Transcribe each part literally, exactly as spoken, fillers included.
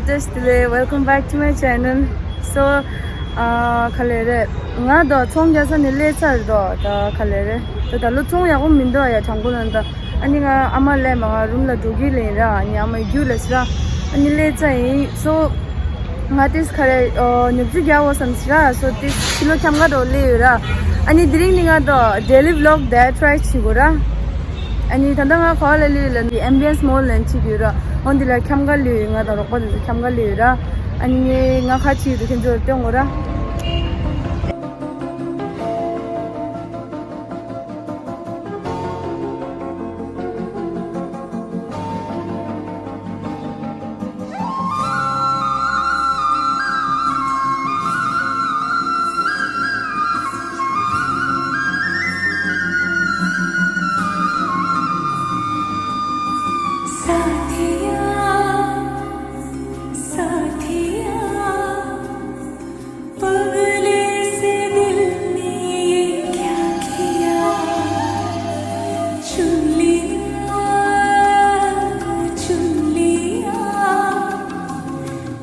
Just today, welcome back to my channel. So, uh, ག་ལེ་རེད། ང་དོ་ཚོང་རྒྱག་ས་ནས་སླེབས་ཚར་དོ། ད་ག་ལེ་རེད། ད་ད་ལོ་ཚོང་ཡག་པོ་མི་འདུག་ཡ། གྲང་པོ་ལ་ད། ཨ་ནི་ང་ཨ་མ་ལས་མ་ང་རུམ་ལ་འགྲོ་གི་ལེན་ར། ཨ་ནི་ཨ་མ་རྒྱུ་ལ་སི་ར། ཨ་ནི་སླེབས་ཚར་ཡིན། So ང་ཏིས་ག་རེ་ཨོ་ཉོབ་ཅིག་རྒྱག་འོ་བསམ་སི་ར། So ཏིས་ཕྱི་ལོ་འཁྱམ་ག་འགྲོ་སླེབས་ཡོད་ར། ཨ་ནི་དེ་རིང་ནི་ང་དོ་daily vlog་དེ་try་བྱེད་དགོས་ར། ཨ་ནི་ད་ལྟ་ང་ག་བ་ལ་སླེབས་ཡོད་ལ་ནི་ambience mall་ལ་འཁྲིད་ཀྱི་ཡོད་ར། འོན་ཏེ་ལ་འཁྱམ་ག་སླེབས་ཡོད། ང་དང་རོགས་པ་དེ་ཚོ་འཁྱམ་ག་སླེབས་ཡོད་ར། ཨ་ནི་ངས་ང་ཁ་ཕྱིས་དུ་ཁྱེད་ཚོར་སྟོན་དགོས་ར། साथिया, साथिया, पगले से दिल ने ये क्या किया? चुन लिया, चुन लिया,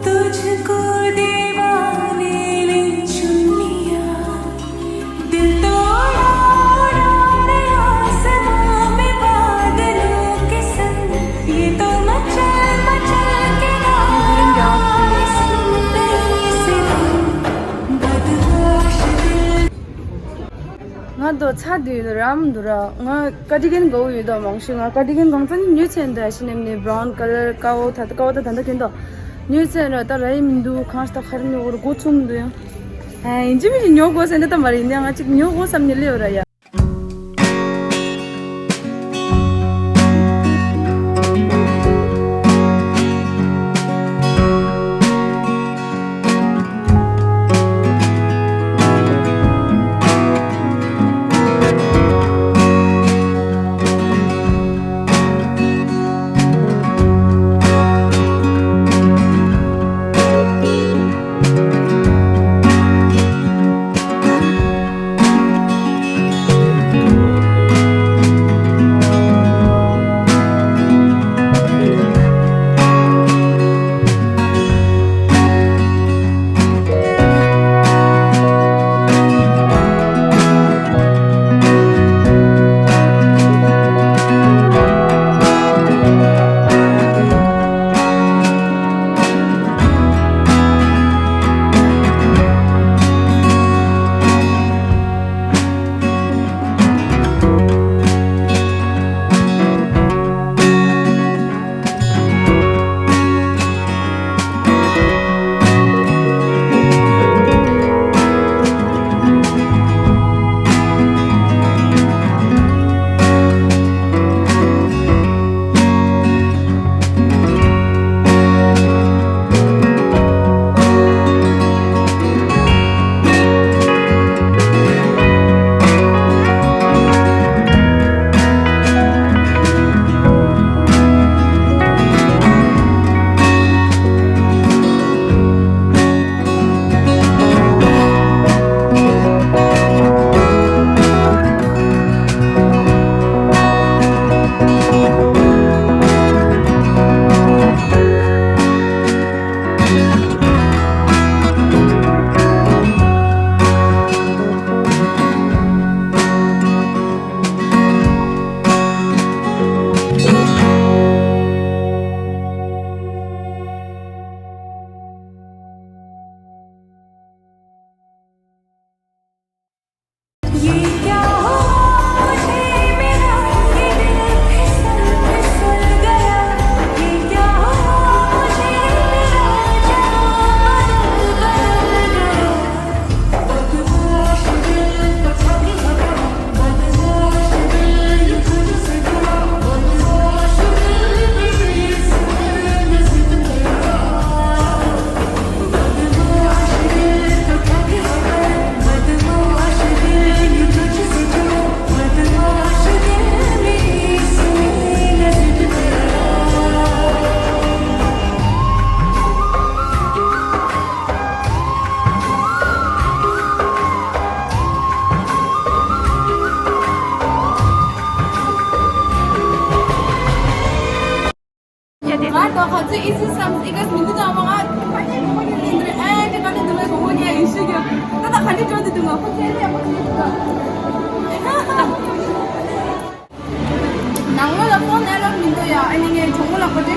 तुझको दीवाने ने चुन लिया। दिल तोड़ा उड़ा रे आसमां में बादलों के संग, ये तो मचल मचल के गाया है सुंदर सी धुन। बदमाश दिल ང་དོ་ཚ་དུས་དུ་རམ་དུ་ར། ང་ཀ་ཏི་གན་གོ་ཡོད་དོ་མང་ཤོས། ང་ཀ་ཏི་གན་གང་ཚ་ནི་ཉུ་ཚན་དུ་ཨ་ཤི་ནེམ་ནི་brown colour་ཀའོ་ད་ཀའོ་ད་ད་ད་གན་དོ་ཉུ་ཚན་ར། ད་ར་ཡི་མི་འདུག་གང་ཤ་ད་ཁར་ཉོ་གོ་ར་གོ་ཚུམ་འདུག་ཡང་། ཨ་ཡིན་ཅི་མི་ཅི་ཉོ་གོ་སེ་འདི་ད་མ་རེད། ཡིན་ཡང་ང་ཅིག་ཉོ་གོ་བསམ་ནི་ལེ་ཡོད་ར་ཡ།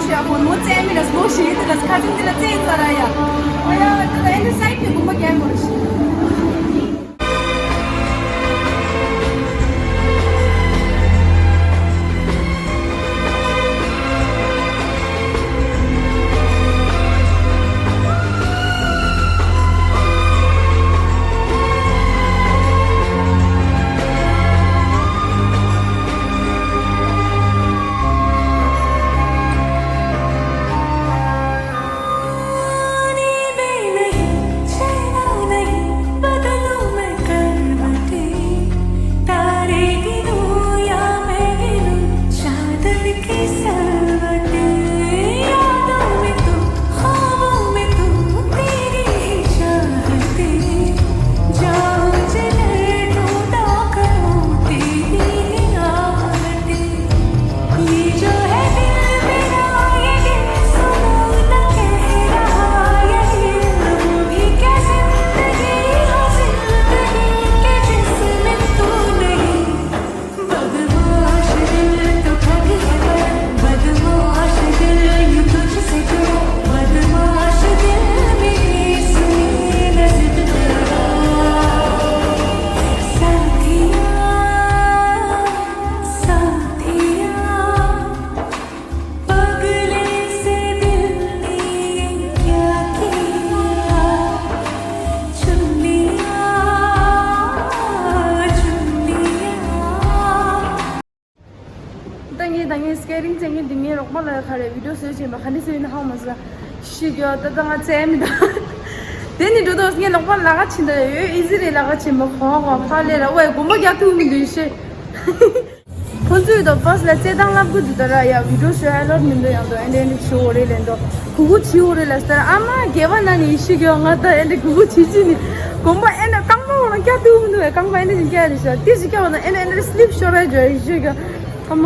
ཡ་སྒོར་མོ་བཙལ་མི་ལ་སྒོར་ཞིག་ཡོད་དུས་ཁ་སང་འདི་ལ་བཙལ་ཚར་ཡ། ཨ་ཡ་ད་ད་ཨེ་འདི་སའིཌ་ནས་དགོན་པ་རྒྱག་དགོས་རེད་ཤི། ད་ངས་ད་ངས་སི་ཀེ་ཊིང་རྩེད་མཁན་འདི་ངའི་རོགས་པ་ལ་ག་རེ་བི་ཌི་ཡོ་བཟོས་བྱས་པ་ག་འདྲ་བཟོས་ཡིན་ན་ཧ་གོ་མ་སོང་། ཤི་རྒྱུ་ད་ད་ང་རྩེད་མི་ད། དེ་ནི་འགྲོ་དོ་ངའི་རོགས་པ་ལ་ག་ཕྱིན་ད་ཡོད་ཨི་ཟི་རེད་ལ་ག་ཕྱིན་པ་གོ་གོ་ཕ་ལས་ར་ཝེ་དགོན་པ་རྒྱག་ཐུབ་མི་འདུག་ཤི། ཁོང་ཚོས་ད་ཕར་སི་ལ་རྩེད་ཐང་ལབ་གི་འདུག་ད་ར་ཡ་བི་ཌི་ཡོ་བཟོས་ཨེ་ལོཌ་མི་འདུག་ཡང་དོ་ཨེ་འདྲ་ཨེ་འདྲ་བྱེད་འོ་རེད་ལན་དོ། གུ་གུ་བྱེད་འོ་རེད་ལ་སྟར་ཨ་མ་རྒྱལ་བ་ན་ནི་ཤི་གི་ང་ད་ཨེ་འདྲ་གུ་གུ་བྱེད་ཅི་ནི། དགོན་པ་ཨེ་འདྲ་རྐང་པ་འོ་ན་སྐྱ་ཏུ་མི་འདུག་བས་རྐང་པ་ཨེ་འདྲ་ཅིག་སྐྱ་རེད་ཤག་ཏི་ཞིག་སྐྱ་བ་ན་ཨེ་འདྲ་ཨེ་འདྲ་སི་ལིབ་ཤོར་ར་ཇོ་ཡི་ཤི་གི། ཨ་མ་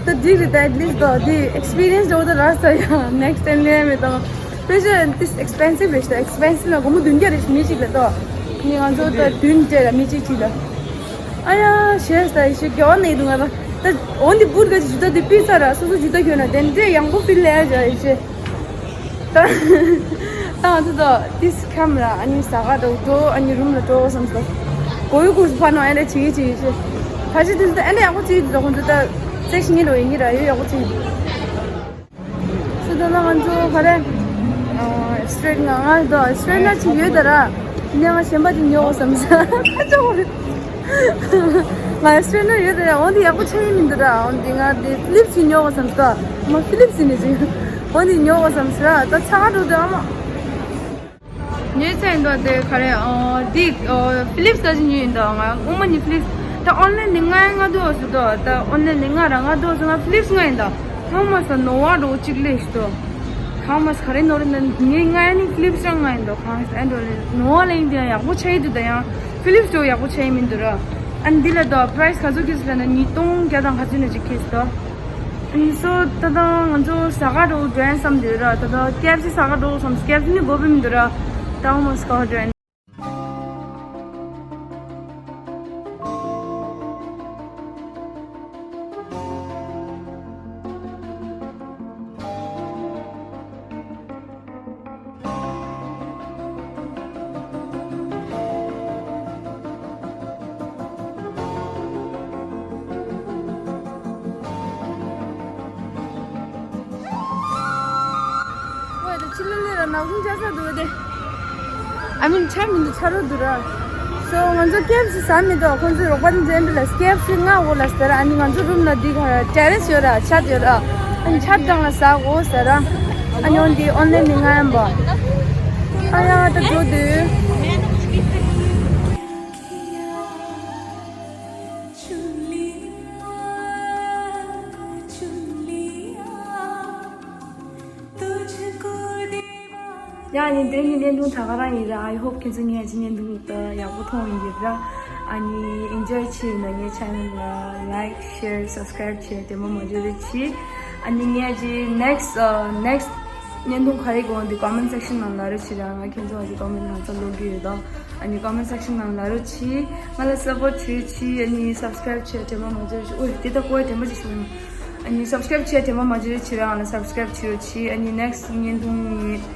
ད་འགྲིག་རེད་ད་ཨེ་ལིསི་ད་འདི་ཨེག་སི་པི་རི་ཡན་སི་འགྲོ་ད་ར་ས་ཡ་ནེག་སི་ཊི་ཨེ་འདྲ་མེད་ད། དཔེ་ཆ་ཏིས་ཨེག་སི་པེན་སིབ་རེད་ཤག་ཨེག་སི་པེན་སིབ་ལ་སྒོར་མོ་བདུན་བརྒྱ་རེད་ཤག་མི་གཅིག་ལ་ད། ནི་ང་ཚོ་ད་བདུན་སྤྲད་ལ་མི་གཅིག་གཅིག་ལ། ཨ་ཡ་ཤེས་ད་ཡི་ཤི་གི་འོ་ནི་འདུག་ང་ད། ད་འོ་འདི་བུར་ག་ཅི་ཇུ་ད་འདི་པི་ཚ་ར་སོ་སོ་ཇུ་ད་གྱོན་ན་དེ་འདྲས་ཡང་པོ་ཕིལ་ལས་ཡ་ཡི་ཤི། ད་ད་ང་ཚོ་ད་ཏིས་ཁམ་ར་ཨ་ནི་ཟ་ག་འགྲོ་འགྲོ་ཨ་ནི་རུམ་ལ་འགྲོ་བསམ་སོ། གོ་ཡུ་གུར་ཕ་ནོ་ཨེ་འདྲ་བྱེད་ཀྱི་བྱེད་ཀྱི་ཤི། ཕ་ཤི་དེ་ཚོ་ཨེ་འདྲ་ཡག་པོ་བྱེད་ཀྱི་འདུག་ད་ཁོང་ཚོ་ད་རྩེ་ཤི་ངེས་འགྲོ་ཡིན་གྱི་ར་ཡོད་ཡག་པོ་བྱེད་ཀྱི་འདུག་སི་ད་ལ་ང་ཚོ་ག་རེ། སི་ཊི་རེ་ཊི་ང་ང་དོ་སི་ཊི་རེ་ཊི་ན་ཅིག་ཡོད་ད་ར། ནས་ང་གཞན་པ་ཅིག་ཉོ་བསམ་ས་ཁ་ཆོ་རེད། ང་སི་ཊི་རེ་ཊི་ན་ཡོད་ད་ར་འོན་ཏེ་ཡག་པོ་ཆགས་ཡིན་མི་འདུག་ར་འོན་ཏེ་ང་དེ་ཕི་ལིབ་སི་ཉོ་བསམ་ས་མ་ཕི་ལིབ་སི་ནས་ཅིག་འོན་ཏེ་ཉོ་བསམ་ས་ར་ད་ཚ་ག་འགྲོ་དེ་ཨ་མ། ཉོས་ཚར་ཡིན་འདུག་དེ་ག་རེ་ཨ་འདི་ཨ་ཕི་ལིབ་སི་ད་ཅི་ཉོས་ཡིན་འདུག་ང་སྔོན་མ་ནི་ཕི་ལིབ་སི་ད་ཨོན་ལན་ནི་ང་ཡང་ང་འདུག་ཟེར་འདུག་ད་ཨོན་ལན་ནི་ང་རང་ང་འདུག་ཟེར་ང་ཕི་ལིབ་སི་ང་ཡིན་འདུག་ཐོ་མ་སི་ནོ་བ་རོ་གཅིག་ལས་ཤི་འདུག་ཐོ་མ་སི་ག་རེ་ནོ་རེ་ན་ངས་ང་ཡང་ནི་ཕི་ལིབ་སི་རང་ང་ཡིན་འདུག་གང་ཟེར་འདུག་ལས་ནོ་བ་ལ་ཡིན་དེ་ཡང་ཡག་པོ་ཆགས་ཡི་འདུག་ད་ཡང་ཕི་ལིབ་སི་ཡག་པོ་ཆགས་ཡི་མི་འདུག་ར། ཨ་ནི་འདི་ལ་འདུག་པ་རའི་སི་ག་ཚོད་ཁེལ་སི་ལ་ན་ཉིས་སྟོང་བརྒྱ་དང་ག་ཚོད་ན་ཅིག་ཁེལ་སི་འདུག་ཨ་ནི་སོ་ད་ལྟ་ང་ཚོ་ཟ་ག་འགྲོ་འགྲོ་ཡིན་བསམ་འདུག་ར། ད་ལྟ་ཀེ་ཨེཕ་སི་ཟ་ག་འགྲོ་བསམ། ཀེ་ཨེཕ་སི་ནི་དགོས་པ་མི་འདུག་ར། ད་ཨོ་མོ་སི་ག་འགྲོ་ཡིན། ཨོ་ད་ཕྱི་ལོགས་ལ་ར་ནག་ཆུང་ཆ་ས་འདུག་སྟེ། ཨ་མིན་ཆ་མི་འདུག་ཆ་རོགས་འདུག་ར། སོ་ང་ཚོ་ཀེ་ཨེཕ་སི་ཟ་མི་འདུག་ཁོང་ཚོའི་རོགས་པ་འདི་འདྲ་ལ་ཀེ་ཨེཕ་སི་ལྔ་འོ་ལ་ཟེར་ར། ཨ་ནི་ང་ཚོ་རུམ་ལ་འདི་ག་ར་ཊེ་རེ་སི་ཡོད་ར་ཆད་ཡོད་ར། ཨ་ནི་ཆད་སྒང་ལ་ཟ་འོ་ཟེར་ར། ཨ་ནི་འོན་ཏེ་ཨོན་ལན་ནི་ང་ཡང་པ། ཨ་ཡ་ད་འགྲོ་དུས། ཡ་ནི་དེ་ནི་བརྙན་ཐུང་ད་ག་རང་ཡིན་ར། I hope ཁྱེད་ཚོ་ངའི་ཨ་ཅེ་བརྙན་ཐུང་ད་ཡག་པོ་མཐོང་ཡིན་གྱི་ར། ཨ་ནི་ཨེན་ཇོའི་བྱས་ན་ངའི་ཆེ་ནལ་ལ་ལའིཀ་ཤེར་སབ་སི་ཀ་རའིབ་བྱས་དེ་མོ་མ་འཇོ་རེ་ཆི། ཨ་ནི་ངའི་ཨ་ཅེ་ནེག་སི་ཨ་ནེག་སི་བརྙན་ཐུང་ག་རེ་དགོས་འདི་ཀོ་མེན་སེག་ཤན་ནང་ལ་རེ་ཆི་ར། ང་ཁྱེད་ཚོ་ཨ་ཅེ་ཀོ་མེན་ཧང་ཚ་ལོག་གི་ཡོད་དོ། ཨ་ནི་ཀོ་མེན་སེག་ཤན་ནང་ལ་རེ་ཆི། ང་ལ་སབ་པོར་ཊི་བྱེད་ཆི། ཨ་ནི་སབ་སི་ཀ་རའིབ་བྱས་དེ་མོ་མ་འཇོ་རེ་ཆི། ཨོ་དེ་ད་ཀོ་དེ་མོ་ཅིག་ཤོད་ཡོང་། ཨ་ནི་subscribe བྱས་དྲན་པ་མ་བརྗེད་རེ་བྱེད་ར། ཨ་ལ་subscribe བྱེད་རོགས་གྱིས། ཨ་ནི་next བརྙན་ཐུང་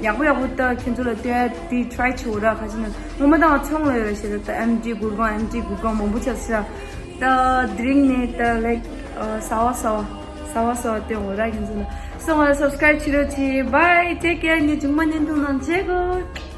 ཡག་པོ་ཡག་པོ་ད་ཁྱེད་ཚོ་ལ་སྟོན་ཡ་དེ་try བྱེད་འོ་ར། ཁ་ཅིག་ན་ངོ་མ་ད་ང་ཚོང་ལ་ཡོད་ར་ཞེས་ད་ཨེམ་ཌི་གུར་གང་ཨེམ་ཌི་གུར་གང་མང་པོ་ཆགས་སྲིད་ར། ད་དེ་རིང་ནས་ད་like ཟ་བ་ཟ་བ་ཟ་བ་ཟ་བ་སྟོན་འོ་ར། ཁྱེད་ཚོ་ལ་སོང་ང་ལ་subscribe བྱེད་རོགས་གྱིས། Bye, take care. ནི་བྱུང་མ་བརྙན་ཐུང་ནང་མཇལ་གོ།